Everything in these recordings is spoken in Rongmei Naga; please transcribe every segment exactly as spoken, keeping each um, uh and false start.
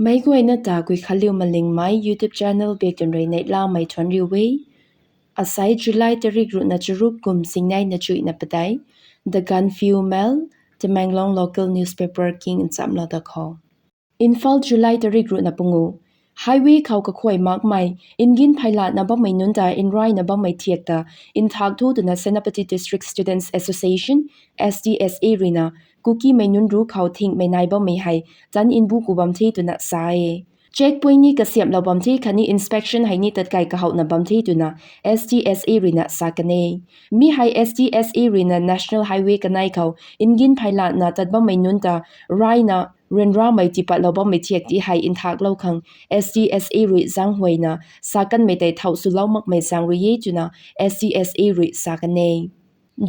Meic guayna ta Guikhanliu Malingmei YouTube channel bek tun rui neihlamei thuanc riu e. Asai July tarik ruhna charuk kum singnei na chuihna padeih, The Gaanphiu Mail, Tamenglong local newspaper king nchamlou da khou. Imphal, July tarik ruhna pungu. Highway khou kakhuay makmei, ingin pheylatna bammei nunc ta nrayna bammei thiak ta nthak thu twna Senapati District Students Association, S D S A ruina, Kukimei nunc ruc khou thingmei nai bammei hei tan nbu ku bam the twna sa e. Checkpoint ni kasiamhlou bam the khatni inspection hei ni tatkai kahouhna bam the twna S D S A ruina sa kan e. Mi hei S D S A ruina National Highway kanei khou ingin pheylatna tat bammei nunc ta nrayna ryanramei tiipatlou bammei thiak ti hei nthaklou khang S D S A rui zaenghuayna sa kanmei tei thau swlou makmei zaeng rui e twna S D S A rui sa kan e.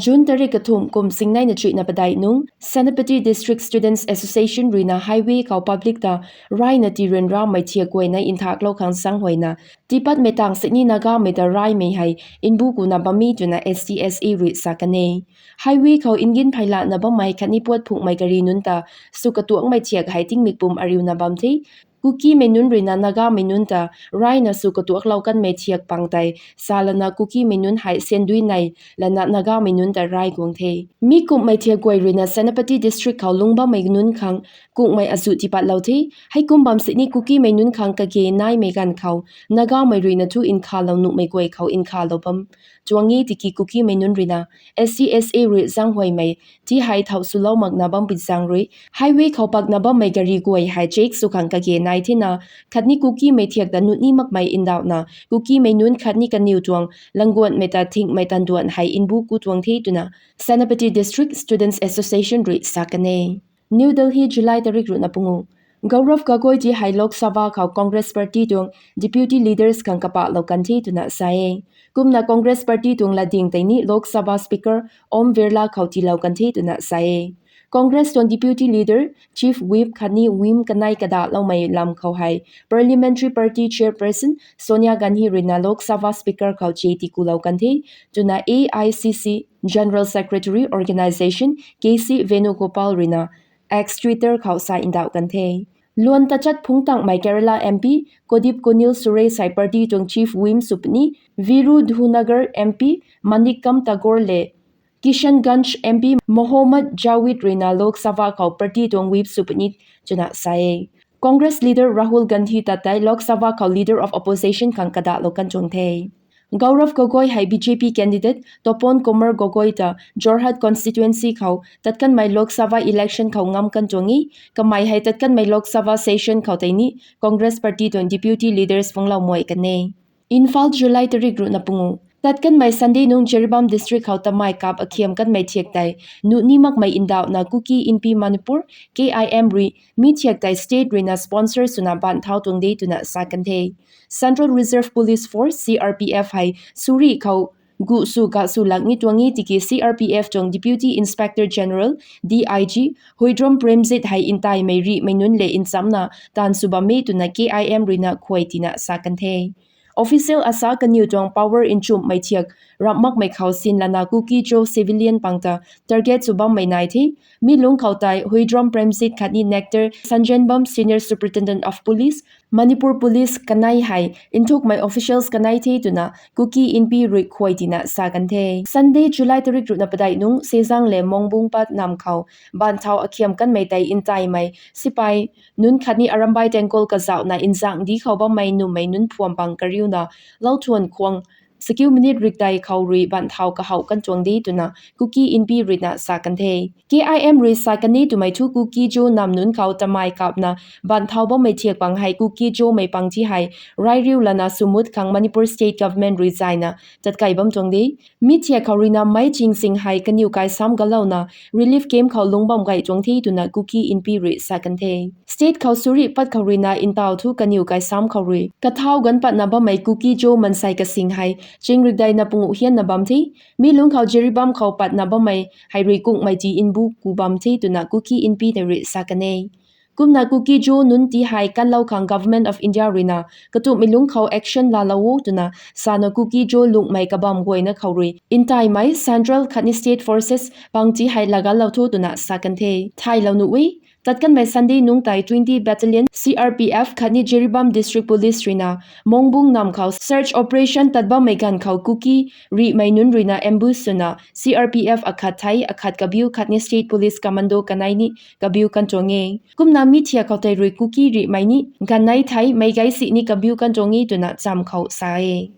June tarik kathumh kum singnei na chuihna padeih nung Senapati District Students Association ruina highway khou public ta nrayna tii ryanramei thiak guayna nthaklou khang zaenghuayna tiipatmei tang sini Nagamei ta nraymei hei nbu kuna bam e twna S D S A rui sa kan e. Highway khou ingin pheylatna bammei khatni puat phunghmei gari nunc ta sw katuangmei thiak hei tingmik pum ariuna bam the. Kukimei nunc ruina Nagamei nunc ta nrayna sw katuaklou kanmei thiak pang tei salana Kukimei nunc hei sandui nei lana Nagamei nunc ta nray guang the. Mi kumhmei thiak guay ruina Senapati District khou lungc bammei nunc khang kunghmei azuh tiipatlou the. Heikum bam sini Kukimei nunc khang kage naimei ganv khou Nagamei ruina thu nkhalou nuhmei guay khou nkhalou bam tuang e tiki Kukimei nunc ruina S D S A rui zaenghuaymei ti hei thau swlou makna bam pui zaeng rui highway khou pakna bammei gari guay hei check sw khang kage nai thena khatni Kukimei thiak ta nuni makmei ndauhna Kukimei nunc khatni kaniw tuang langguanhmei ta thingmei tanduan hei nbu ku tuang the twna Senapati District Students Association rui sa kan e. New Delhi, July tarik ruhna pungu. Gaurav Gogoi ti hei Lok Sabha khou Congress Party tuang Deputy Leaders khang kapahlou kan the twna sa e. Kumna Congress Party tuang latding tei ni Lok Sabha Speaker Om Birla khou tiilou kan the twna sa e. Congress tuang Deputy Leader, Chief Whip khatni Whim kanei kadahloumei lam khou hei Parliamentary Party Chairperson Sonia Gandhi ruina Lok Sabha Speaker khou che tikulou kan the twna A I C C General Secretary Organisation K C Venugopal ruina X Twitter khou sa ndauh kan the. Luan tachat phungc tangmei Kerala M P Kodipkonil Suresh hei party tuang Chief Whip sw puni, Virudhunagar M P Manikam Tagore le Kishanganj M P Mohammad Jawid ruina Lok Sabha khou party tuang Whip sw puni twna sa e. Congress leader Rahul Gandhi ta tei Lok Sabha khou Leader of Opposition khang kadahlou kan tuang the. Gaurav Gogoi hei B J P candidate Topon Kumar Gogoi ta Jorhat constituency khou tatkanmei Lok Sabha election khou ngam kan tuang e. Kamei hei tatkanmei Lok Sabha session khou tei ni Congress party tuang deputy leaders phunglou muai kan e. Imphal, July tarik ruhna pungu. Tatkanmei Sunday nung Jiribam district khou tamei kap akhiam kanmei thiak tei nuh ni makmei ndauhna Kuki Inpi Manipur, K I M rui mi thiak tei state ruina sponsor swna baan thau tuang de twna sa kan the. Central Reserve Police Force, C R P F hei suri khou guh sw gah sw lak ni tuang e tiki C R P F tuang Deputy Inspector General, D I G, Huidrom Premjit hei ntaimei rihmei nunc le nchamna taanv sw bam e twna K I M ruina khuay tina sa kan the. Official asa kaniw tuang power nchumhmei thiak ramh makmei khou sin lana Kuki-Zo civilian pang ta target sw bammei nai the. Mi lungc khou tei Huidrom Premjit khatni Nectar Sanjenbam, Senior Superintendent of Police, Manipur Police kanei hei nthukmei officials kanei the twna Kuki Inpi rui khuay tina sa kan the. Sunday, July tarik ruhna padeih nung Sezang le Mongbung pat nam khou baan thau akhiam kanmei tei ntaimei sipai nunc khatni Arambai Tengkol kazauhna nzangdi khou bammei nummei nunc phuam pang kariuna lou thuan khwang sakkiu minute rik tei khou rui baan thau kahouh kan tuang de twna Kuki Inpi ruina sa kan the. K I M rui sa kan e twmei thu Kuki-Zo nam nunc khou tamei kapna baan thau bammei thiak pang hei Kuki-Zomei pang ti hei rai riu lana swmut khang Manipur State Government rui zayna tatkai bam tuang de. Mi thiak khou ruina meic ching sing hei kaniw kai sam galouna relief camp khou lungc bam gay tuang the twna Kuki Inpi rui sa kan the. State khou suri pat khou ruina ntau thu kaniw kai sam khou rui kathau ganv patna bammei Kuki-Zo mansei kasing hei chingrik daina pungu hianna bam the. Mi lungc khou Jiribam khou patna bammei hei rui kunghmei ti nbu ku bam the twna Kuki Inpi tei rui sa kan e. Kumna Kuki-Zo nunc ti hei kanlou khang Government of India ruina katumhmei lungc khou action laalou o twna sana Kuki-Zo lunghmei kabam guayna khou rui ntaimei central khatni state forces pang ti hei laaganlou tho twna sa kan the. Thaylou nuh e. Tat kanmei Sunday nungc tei twenty Battalion C R P F khatni Jiribam District Police ruina Mongbung nam khou search operation tat bammei ganv khou Kuki rihmei nunc ruina ambush swna C R P F akhat thei akhat kabiu khatni State Police Commando kanei ni kabiu kan tuang e. Kumna mi thiak khou tei rui Kuki rihmei ni ganv nei thei meic gei si ni kabiu kan tuang e twna cham khou sa e.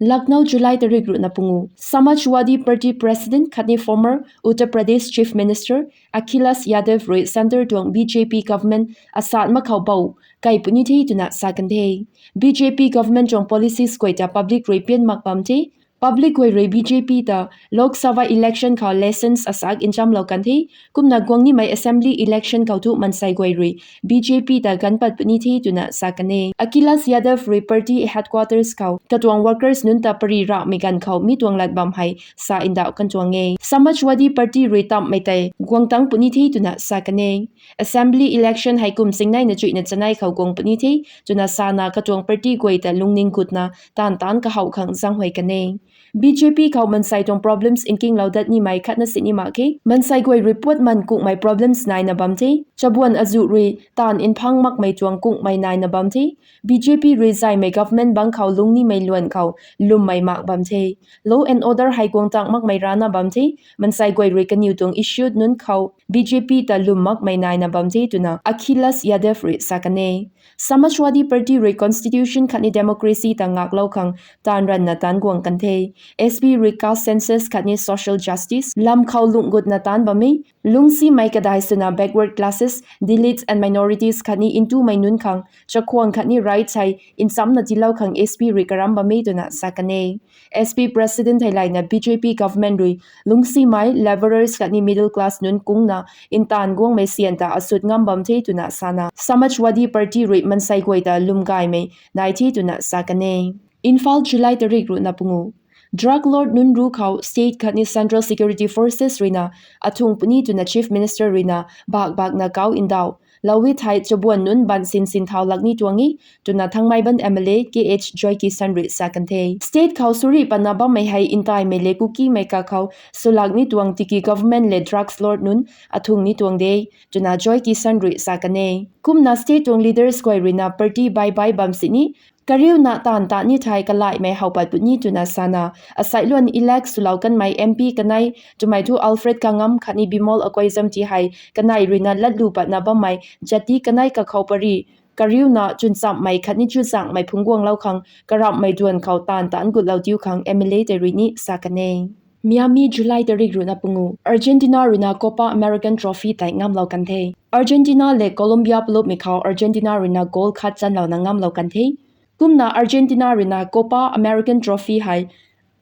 Lucknow, July tarik ruhna pungu. Samajwadi Party President khatni former Uttar Pradesh Chief Minister Akhilesh Yadav rui centre tuang B J P government asat mak khou bou kai puni the twna sa kan the. B J P government tuang policies guay ta public rui pian mak bam the. Public guay rui B J P ta Lok Sabha election khou lessons asak nchamlou kan the. Kumna guang nimei assembly election khou thu mansei guay rui B J P ta ganv pat puni the twna sa kan e. Akhilesh Yadav rui party headquarters khou katuang workers nunc ta pary rahmei ganv khou mi tuang lat bam hei sa ndauh kan tuang e. Samajwadi Party rui tamhmei tei guang tang puni the twna sa kan e. Assembly election hei kum singneina chuihna chanei khou guang puni the twna sana katuang party guay ta lungning gutna taanv taanc kahouh khang zaenghuay kan e. B J P khou mansei tuang problems nkinglou dat nimei khatna sini mak khe. Mansei guay rui puat man kunghmei problems naina bam the. Chabuan azuh rui taanv nphang makmei tuang kunghmei naina bam the. B J P rui zaymei government bangc khou lung nimei luan khou lwmmei mak bam the. Law and order hei guang tang makmei rana bam the. Mansei guay rui kaniw tuang issue nunc khou B J P ta lwm makmei naina bam the twna Akhilesh Yadav rui sa kan e. Samajwadi Party rui constitution khatni democracy ta ngaklou khang taanv ranna taanc guang kan the. S P rui caste census khatni social justice lam khou lungh gutna taanc bam e. Lungcsimei kadai swna backward classes, Dalits and minorities khatni ntumei nunc khang chakhwang khatni rights hei nchamna tiilou khang S P rui karam bam e twna sa kan e. S P president theilayna B J P government rui lungcsimei, labourers khatni middle class nunc kungna ntaanv guangmei syan ta asut ngam bam the twna sana Samajwadi Party rui mansei guay ta lwm gaymei nai the twna sa kan e. Imphal, July tarik ruhna pungu. Drug lord nunc ru khou state khatni central security forces ruina athung puni twna chief minister ruina bak bakna kau ndauh lou e thei chabuan nunc ban sin sin thau lak ni tuang e twna Thangmeiban M L A K H Joykisan rui sa kan the. State khou suri patna bammei hei ntaimei le Kukimei kakhou swlak ni tuang tiki government le drugs lord nunc athung ni tuang de twna Joykisan rui sa kan e. Kumna state tuang leaders guay ruina party bai bai bam sini kariuna taanv ta ni thei kalaihmei how pat puni twna sana aseiluan elect swlou kanmei M P kanei twmei thu Alfred Kangam khatni Bimol Akoijam ti hei kanei ruina latlu patna bammei jati kanei kakhou pary kariuna chunchamhmei khatni chuzaenghmei phungc guanglou khang karamhmei duan khou taanv taanc gutlou diu khang M L A tei rui ni sa kan e. Miami, July tarik ruhna pungu. Argentina ruina Copa American Trophy tei ngamlou kan the. Argentina le Colombia palupmei khou Argentina ruina goal khat chanlouna ngamlou kan the. Kumna Argentina ruina Copa American Trophy hei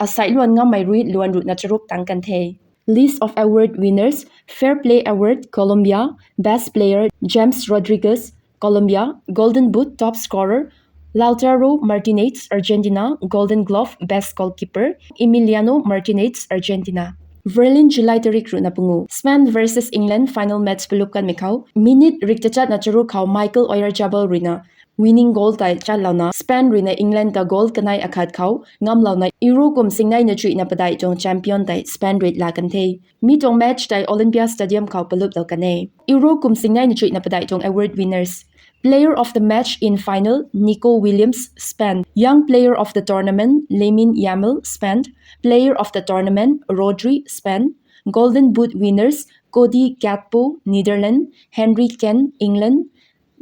aseiluan ngammei rui luan ruhna charuk tang kan the. List of award winners: Fair Play Award, Colombia, Best Player, James Rodriguez, Colombia, Golden Boot, top scorer, Lautaro Martinez, Argentina, Golden Glove, Best Goalkeeper, Emiliano Martinez, Argentina. Berlin, July tarik ruhna pungu. Spain versus England final match palup kanmei khou minute rik tachatna charuk khou Mikel Oyarzabal ruina winning goal tei chanlouna Spain ruina England ta goal kanei akhat khou ngamlouna Euro kum singneina chuihna padeih tuang champion tei Spain rui laa kan the. Mi tuang match tei Olympia Stadium khou paluplou kan e. Euro kum singneina chuihna padeih tuang award winners. Player of the match in final: Nico Williams, Spain. Young player of the tournament: Lamine Yamal, Spain. Player of the tournament: Rodri, Spain. Golden Boot winners: Cody Gakpo, Netherlands; Harry Kane, England;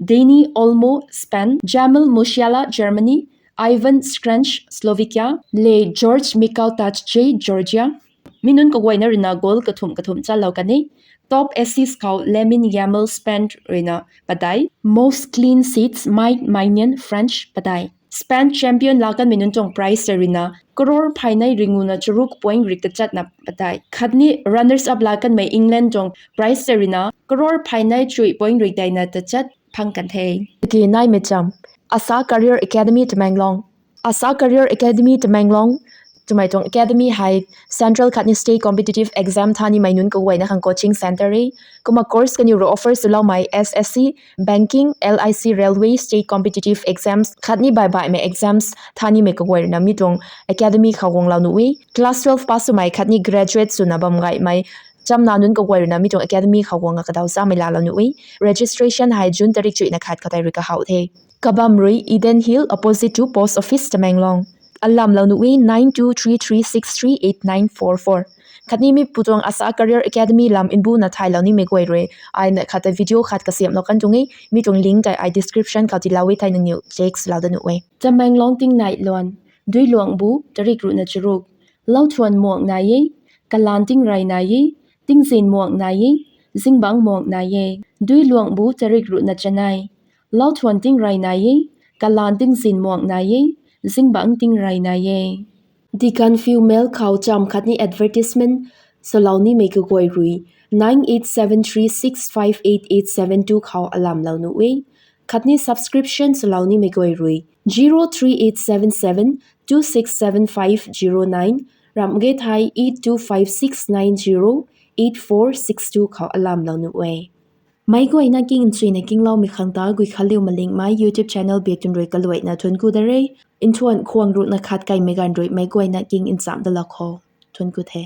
Dani Olmo, Spain; Jamal Musiala, Germany; Ivan Schrank, Slovakia; le George Mikau Tatje, Georgia. Mi nunc kaguayna ruina goal kathumh kathumh chanlou kan e. Top assist khou Lamine Yamal, Spain ruina padeih. Most clean sheets: Mike Maignan, French, padeih. Spain champion laa kanmei nunc tuang prize tei ruina crore phaynei ringuna charuk point rik tachatna padeih. Khatni runners up laa kanmei England tuang prize tei ruina crore phaynei chuih point rik deina tachat phang kan the. Tiki naimei cham. Asa Career Academy Tamenglong. Asa Career Academy Tamenglong twmei tuang academy hei central khatni state competitive exam thanimei nunc kaguayna khang coaching centre e. Kumna course kaniw rui offer swloumei S S C, banking, L I C, railway, state competitive exams khatni baibaihmei exams thanimei kaguay ruina mi tuang academy khou guanglou nuh e. Class twelve pass swmei khatni graduate swna bam gaymei Chamna nunc kaguay ruina mi tuang academy khou guang a kadaw chamei laalou nuh e. Registration hei June tarik chuihna khat khou tei rui kahaw the. Kabam rui Eden Hill, opposite to post office, Tamenglong. Alamlou nuh e nine two three three six three eight nine four four. Khatni mi pu tuang Asa Career Academy lam mbuna thaylou nimei guay rui ai na khat ta video khat kasiamhlou kan tuang e, mi tuang link tei ai description khou tiilou e, thei nangniw check lou da nuh e. Tamenglong tingnai luan, Duiluangbu tarik ruhna charuk. Lauthuan muang nai e, kalan tingrey nai e, tingzin muang nai e, zingbangc muang nai e. Duiluangbu tarik ruhna chanei. Lauthuan tingrey nai e, kalan tingzin muang nai e, zingbangc tingrey nai e. Deacon Female khou cham khatni advertisement swlou nimei kaguay rui nine eight seven three six five eight eight seven two khou alamlou nuh e. Khatni subscription swlou nimei guay rui zero three eight seven seven two six seven five zero nine, ramh ge thei eight two five six nine zero eight four six two khou alamlou nuh e. Meic guayna king nchuina kingloumei khang ta Guikhanliu Malingmei YouTube channel biak tun rui kaluaina thuanc ku da re. Nthuan khwang ruhna khat kaimei ganv rui meic guayna king nchamh dalou khou thuanc ku the.